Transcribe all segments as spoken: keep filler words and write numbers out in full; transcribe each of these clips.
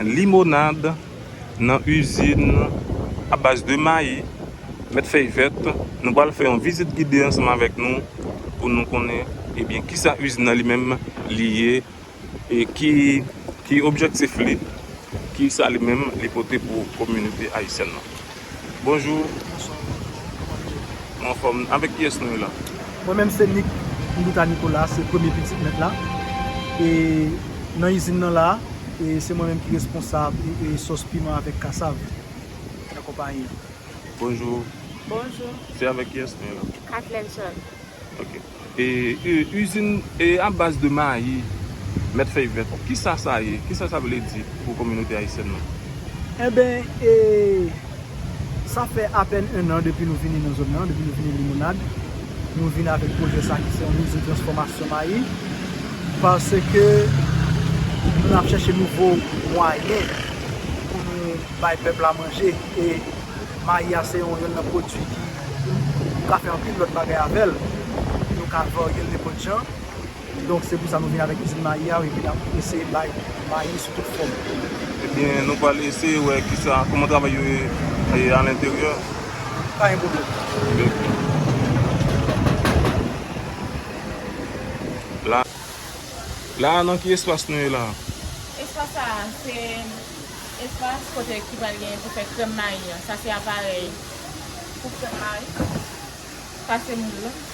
Limonad nan izin a baz de mayi, Mèt Fèy Vèt. Nou pral fè yon vizit gide ansanm avèk nou pou nou konnen, ebyen, kisa izin nan li menm li ye e ki, ki objektif li, kisa li menm li pote pou kominote ayisyèn nan. Bonjou. Mwen anfòm. Avèk kiyès nou ye la? Mwen menm se Nick Mbuta Nicolas, se premye pitit mèt la. E nan izin nan la, e se mwen menm ki responsab e, e sòs piman avèk kasav nan konpayi an. Bonjou. Bonjou. Se avèk kiyès nou ye la? Kathleen Charles. Ok. E, e izin e a baz de mayi, Mèt Fèy Vèt, kisa sa ye? Kisa sa vle di pou kominote ayisyèn nan? Enben, e, sa fè apèn en an depi nou vini nan zòn nan, depi nou vini Limonad. Nou vin avèk pwojè sa ki se yon izin transfòmasyon mayi, paske nou ap chèche nouvo mwayen pou nou bay pèp la manje. E mayi a se yon, yonn nan pwodui ki nou ka fè anpil lòt bagay avè l. Nou ka varye l nenpòt jan. Donk, se pou sa nou vin avèk izin mayi a, epi n ap eseye bay mayi sou tout fòm. Ebyen, nou pral eseye wè kisa, kòman travay yo ye, ye alenteryè. Pa gen pwoblèm. La, la, nan ki espas nou ye la? Espas sa a, se espas kote ki pral gen pou fè krèm mayi an. Sa se aparèy pou krèm mayi. Sa se moul lan.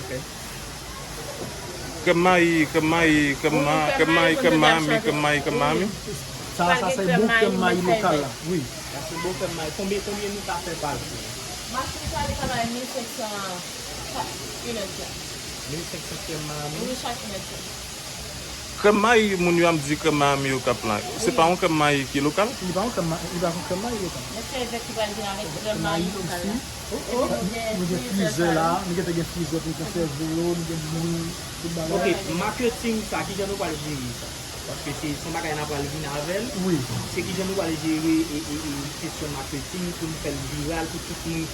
Ok. Krèm mayi, krèm mayi, krèm ma-, krèm mayi, krèm mami, krèm mayi, krèm mami. Sa, sa se bon krèm mayi lokal la. Wi. Sa se bon krèm mayi. Konbyen, konbyen nou ka fè pa jou? Machin sa li ka bay mil senk san chak inèdtan. Mil senk san krèm mami. Wi, chak inèdtan. Krèm mayi, moun yo ap di krèm mayi yo k ap la. Se pa yon krèm mayi ki lokal? Li pa yon krèm mayi, li pa yon krèm mayi lokal. Men se evèk ki pral vin avèk krèm mayi lokal la. Epi nou gen frizè la, nou gentan gen frizè pou nou konsève yo, nou gen bouyi, tout bagay. Ok, maketing sa, kijan nou pral jere sa? Paske se, se yon bagay n ap pral vin avè l. Wi. Se kijan nou pral jere e, e, e, kesyon maketing pou nou fè l viral, pou tout moun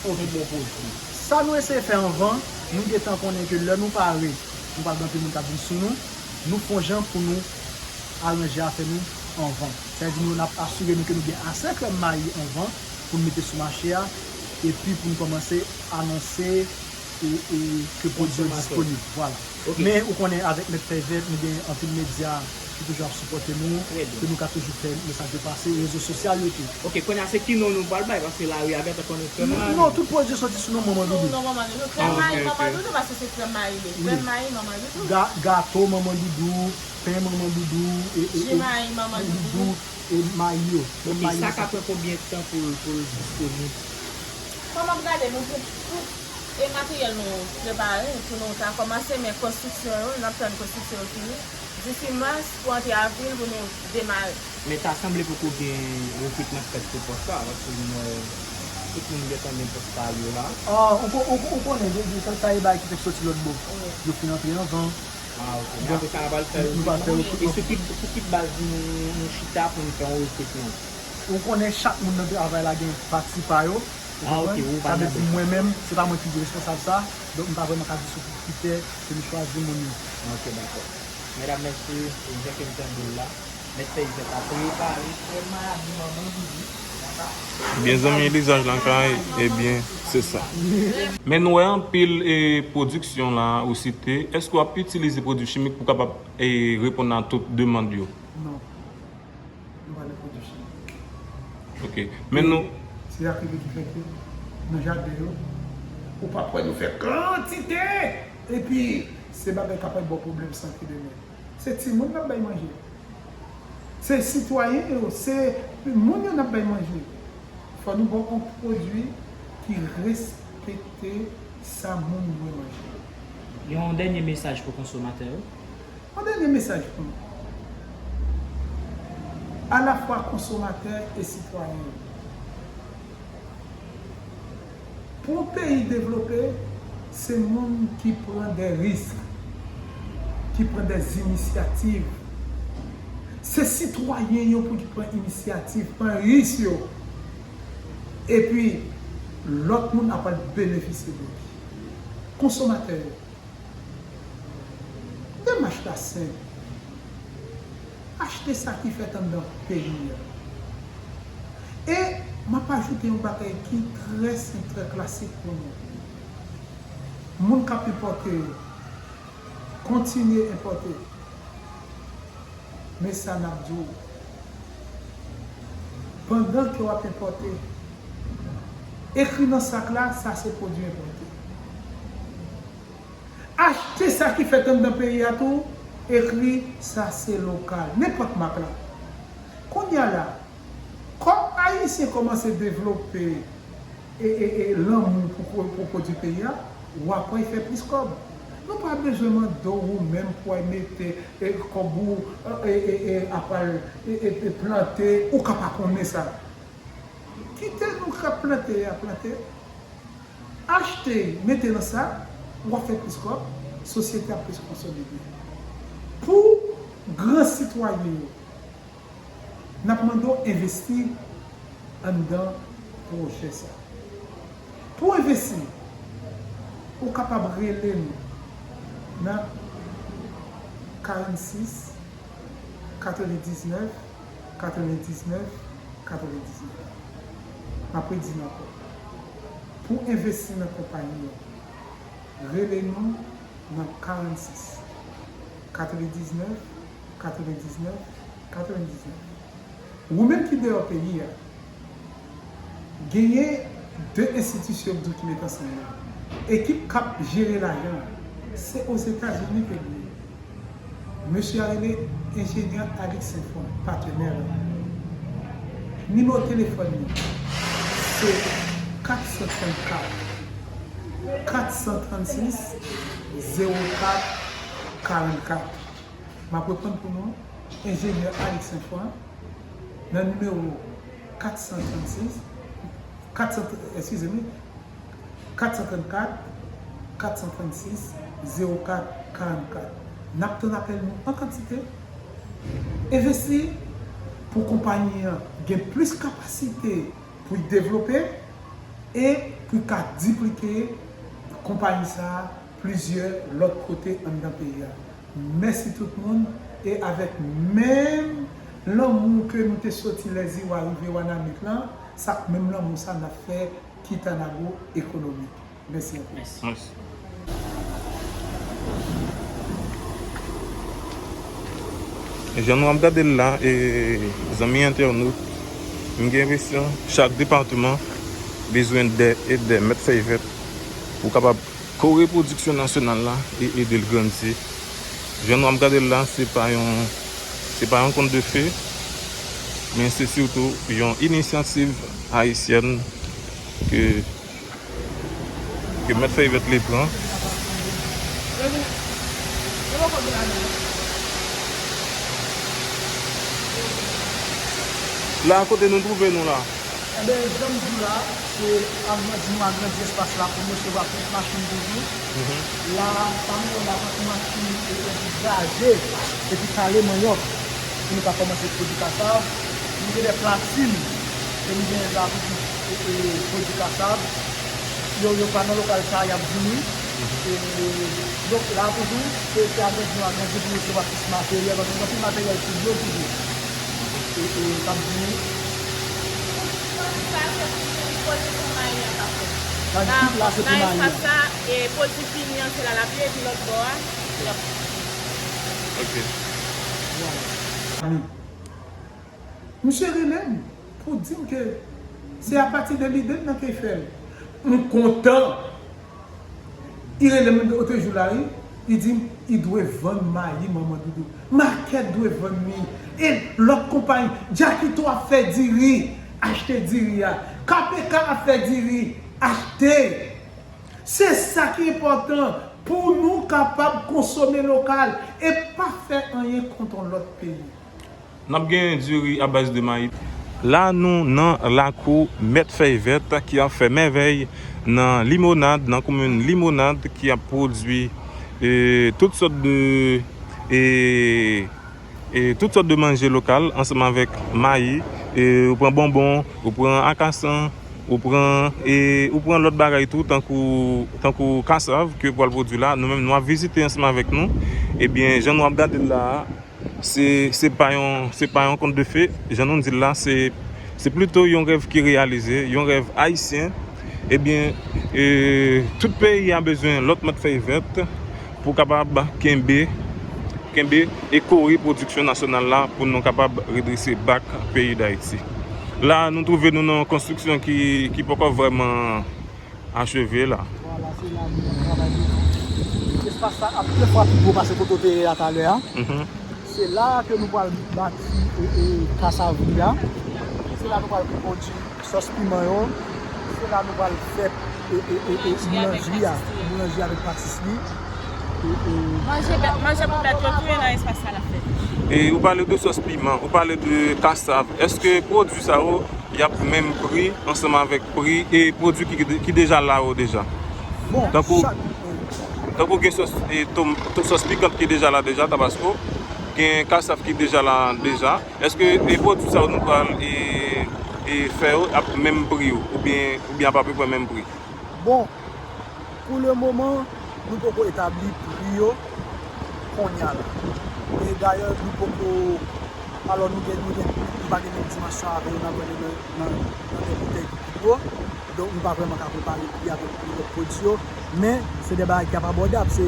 konnen yon bon pwodui. Sa nou eseye fè anvan, nou gentan konnen ke lè nou pare, nou pral gen anpil moun k ap vin sou nou, nou fè yon jan pou nou aranje afè nou anvan. Sa vle di nou, n ap asire nou ke nou gen ase krèm mayi anvan pou n mete sou mache a, epi pou n kòmanse anonse e, e ke pwodui yo disponib. Vwala. Ok. Men ou konnen avèk Mèt Fèy Vèt, nou gen anpil medya ki toujou ap sipòte nou, ke nou ka toujou fè mesaj yo pase, rezo sosyal yo tou. Ok, kounye a se ki non nou pral bay, paske lari a gentan konnen krèm mayi. Non, tout pwodui soti sou non Manman Doudou. Non, Manman Doudou. Krèm mayi Manman Doudou, paske se krèm mayi li ye. Krèm mayi Manman Doudou. Ga-, gato Manman Doudou, pen Manman Doudou, e, e, ji mayi Manman Doudou. E mayi yo. Ok, sa ka pran konbyen tan pou l, pou l disponib? Kòman m gade, nou gen tout e materyèl nou prepare pou nou ta kòmanse, men konstriksyon yo, n ap tann konstriksyon yo fini. Disi mas pou antre avril pou nou demare. Men ta sanble poko gen rekritman k fèt pou pòs sa, paske m wè tout moun gentan gen pòs pa yo la. Ah, ou ko-, ou, ou konnen, de, de, sa, sa e bagay ki fèk soti lòt bò. Wi. Yo fin antre anvan. Ah, ok. Men apre sa, n a pral fè rekritman. E sou ki, sou ki baz nou, nou chita pou nou fè yon rekritman? Ou konnen chak moun nan travay la gen pati pa yo. Ou konprann? Ah, ok, ou pa nan. Sa vle di mwen menm, se pa mwen ki responsab sa. Donk, m pa vrèman ka di sou ki kritè ke nou chwazi moun yo. Ok, dakò. Medam, mesye, jan ke n tande l la, Mèt Fèy Vèt ap prepare krèm mayi Manman Doudou. Byen, zanmi, lizaj lan kay, ebyen, se sa. Men nou wè anpil, e, pwodiksyon la ou site, èske w ap itilize pwodui chimik pou kapab, e, reponn a tout demann yo? Non. Nou pa nan pwodui chimik. Ok. Men nou... Se akrilik ki fè ke nan jaden yo, ou p ap wè nou fè kantite. Epi, se bagay k ap ba w pwoblèm sante demen. Se timoun n ap bay manje. Se sitwayen yo, se moun yo n ap bay manje. Fò nou ba w yon pwodui ki respekte sa moun dwe manje. Yon dènye mesaj pou konsomatè yo? Yon dènye mesaj pou nou. Alafwa konsomatè e sitwayen yo. Pou yon peyi devlope, se moun ki pran de risk, ki pran de inisyativ. Se sitwayen yo pou ki pran inisyativ, pran risk yo. Epi, lòt moun ap al benefisye de li. Konsomatè yo. Demach la senp. Achte sa ki fèt anndan peyi a. E m ap ajoute yon bagay ki trè senp, trè klasik pou nou. Moun k ap enpòte yo, kontinye enpòte. Men sa n ap di w, pandan ke w ap enpòte, ekri nan sak la, sa se pwodui enpòte. Achte sa ki fèt anndan peyi a tou, ekri sa se lokal, nenpòt mak la. Kounye a la, kòm Ayisyen kòmanse devlope e, e, e lanmou pou, pou, pou pwodui peyi a, w ap wè l fè plis kòb. Nou pa bezwen mande w ou menm pou w al mete e, kòb ou e, e, e, ap al e, e, e, plante, ou ka pa konnen sa. Kite nou k ap plante a plante. Achte, mete nan sa, w ap fè plis kòb, sosyete a ap plis konsome byen. Pou gran sitwayen yo, n ap mande w envesti anndan pwojè sa. Pou envesti, ou kapab rele nou nan karannsis, katrevendiznèf, katrevendiznèf, katrevendiznèf. M ap redi l ankò. Pou envesti nan konpayi an, rele nou nan karannsis, katrevendiznèf, katrevendiznèf, katrevendiznèf. Ou menm ki deyò peyi a, genyen de enstitisyon k di w ki met ansanm yo. Ekip k ap jere lajan an, se Ozetazini ke l ye. Mesye a rele enjenyè Alix Saint-Franc, patenè la. Nimewo telefòn li se kat san trannkat, kat san trannsis, zewo kat, karannkat. M ap reprann pou nou, enjenyè Alix Saint-Franc, nan nimewo kat san trannsis, kat san, eskize m, kat san trannkat, kat san trannsis, zewo kat, karannkat. N ap tann apèl nou an kantite. Envesti pou konpayi an gen plis kapasite pou l devlope e pou l ka diplike konpayi sa a plizyè lòt kote anndan peyi a. Mèsi tout moun, e avèk menm lanmou ke nou te soti Lèziwa rive Wanament lan, sa k menm lanmou sa n ap fè Kitanago ekonomik. Mèsi anpil. Mèsi. Jan nou ap gade l la, e, zanmi entènot, m gen enpresyon chak depatman bezwen de èd de mèt fèy vèt pou kapab kore pwodiksyon nasyonal la e ede l grandi. Jan nou ap gade l la, se pa yon, se pa yon kont de fe, men se sitou yon inisyativ ayisyèn ke, ke mèt fèy vèt li pran. La, kote nou twouve nou la? Enben, jan m di w la, se agrandi, nou agrandi espas la pou n resevwa plis machin toujou. Mhm. La, pa nou wè la, pati machin e, e, graje epi kale manyòk pou nou ka kòmanse pwodui kasav. Nou gen de plasin ke nou gen la pou, e, e, pwodui kasav. Yo, yo pa nan lokal sa a, y ap vini. Mhm. E, donk, la toujou, se, se agrandi, nou agrandi pou nou resevwa plis materyèl, paske gen anpil materyèl ki blo toujou. E, e, k ap vini. Nan espas sa, e, pwodui fini an, se la l ap ye, epi lòt bò a, y ap. Ok. Misye rele m pou di m ke se apati de lide m nan ke l fè l. M kontan. Li rele m otrejou la, wi. Li di m, li dwe vann mayi Manman Doudou. Makèt dwe vann li. E lòt konpayi, Jakito ap fè diri. Achte diri a. K P K ap fè diri. Achte. Se sa ki enpòtan pou nou kapab konsome lokal e pa fè anyen kont yon lòt peyi. N ap gen diri a baz de mayi. La, nou nan lakou Mèt Fèy Vèt ki ap fè mèvèy nan Limonad, nan komin Limonad, ki ap pwodui, e, tout sòt de, e, e, tout sòt de manje lokal ansanm avèk mayi. E, ou pran bonbon, ou pran akasan, ou pran, e, ou pran lòt bagay tou, tankou, tankou kasav ke pral pwodui la. Nou menm, nou ap vizite ansanm avèk nou. Ebyen, jan nou ap gade l la a, Se, se pa yon, se pa yon kont de fe, jan nou di l la, se, se plito yon rèv ki reyalize, yon rèv ayisyen. Ebyen, e, tout peyi a bezwen lòt mèt fèy vèt pou kapab kenbe, kenbe e kore pwodiksyon nasyonal la pou nou kapab redrese bak peyi Dayiti. La, nou twouve nou nan yon konstriksyon ki, ki poko vrèman acheve la. Vwala, se la nou ap travay toujou. Espas la ap de fwa pi gwo pase kote w te ye a talè a. Mhm. Se la ke nou pral bati, e, e, kas avri a. Se la nou pral pwodui sòs piman yo. Se la nou pral fè, e, e, e, e, boulanjri a. Boulanjri avèk patisri. E, e, manje bèt, manje pou bèt yo tou, e nan espas sa l ap fèt. E ou pale de sòs piman, ou pale de kasav. Èske pwodui sa yo y ap menm pri ansanm avèk pri e pwodui ki, ki deja la yo deja. Bon, tankou, chak, tankou gen sòs, e, tom-, to-, sòs pikant ki deja la deja, tabasko, gen kasav ki deja la deja. Èske, e, pwodui sa yo nou pral, e, e, fè yo ap menm pri yo, oubyen, oubyen ap apeprè menm pri? Bon, pou le moman, nou poko etabli pri yo kounye a la. E dayè, nou poko, alò nou gen, nou gen, nou pa gen menm dimansyon avè yo nan, nan, nan, nan de boutèy ki pi gwo. Donk, nou pa vrèman ka konpare pri avèk pri lòt pwodui yo. Men, se de bagay ki ap abòdab. Se,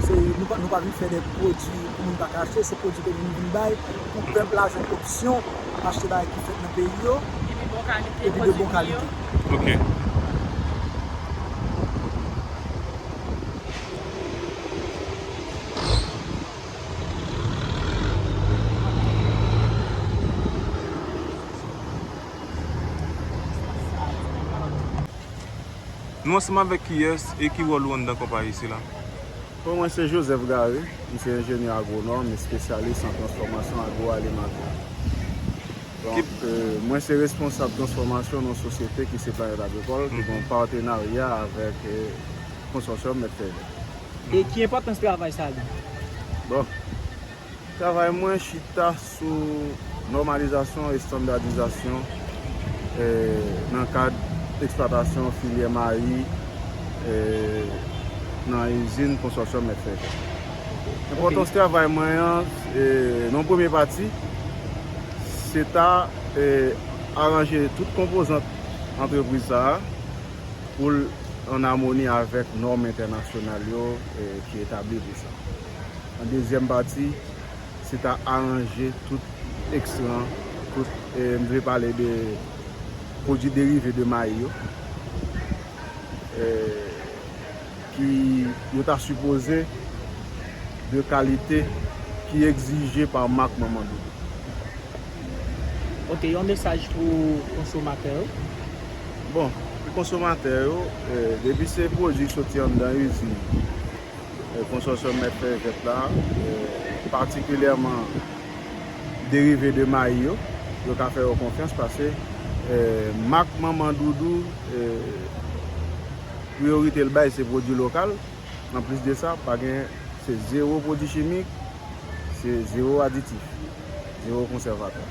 se, nou pa, nou pa vin fè de pwodui pou moun pa ka achte, se pwodui ke nou vin bay pou pèp la jwenn opsyon achte bagay ki fèt nan peyi yo, epi de bon kalite. Ok. Nou ansanm avèk kiyès e ki wòl ou anndan konpayi sila? Bon, mwen se Joseph Garry, m se enjenyè agwonòm, espesyalis an transfòmasyon agwoalimantè. Donk, euh, mwen se responsab transfòmasyon nan yon sosyete ki se Planèt Agrikòl, ki gen yon patenarya avèk, euh, Konsorsiyòm Mèt Fèy Vèt. E ki enpòtans travay sa a gen? Bon, travay mwen chita sou nòmalizasyon, estandadizasyon, eh, nan kad eksplwatasyon filyè mayi, eh, nan izin Konsorsiyòm Mèt Fèy Vèt. Enpòtans travay mwen an, eh, nan yon premye pati, se ta, eh, aranje tout konpozant antrepriz sa a pou l ann amoni avèk nòm entènasyonal yo, eh, ki etabli pou sa. An dezyèm pati, se ta aranje tout ekstran, tout, eh, m vle pale de pwodui derive de mayi yo, eh, ki yo ta sipoze de kalite ki egzije pa mak Manman Doudou. Ok, yon mesaj pou konsomatè yo? Bon, pou konsomatè yo, eh, depi se pwodui ki soti anndan izin, eh, Konsorsiyòm Mèt Fèy Vèt la, eh, patikilyèman derive de mayi yo, yo ka fè yo konfyans paske, eh, mak Manman Doudou, eh, priyorite l bay se pwodui lokal. Anplis de sa, pa gen, se zewo pwodui chimik, se zewo aditif, zewo konsèvatè.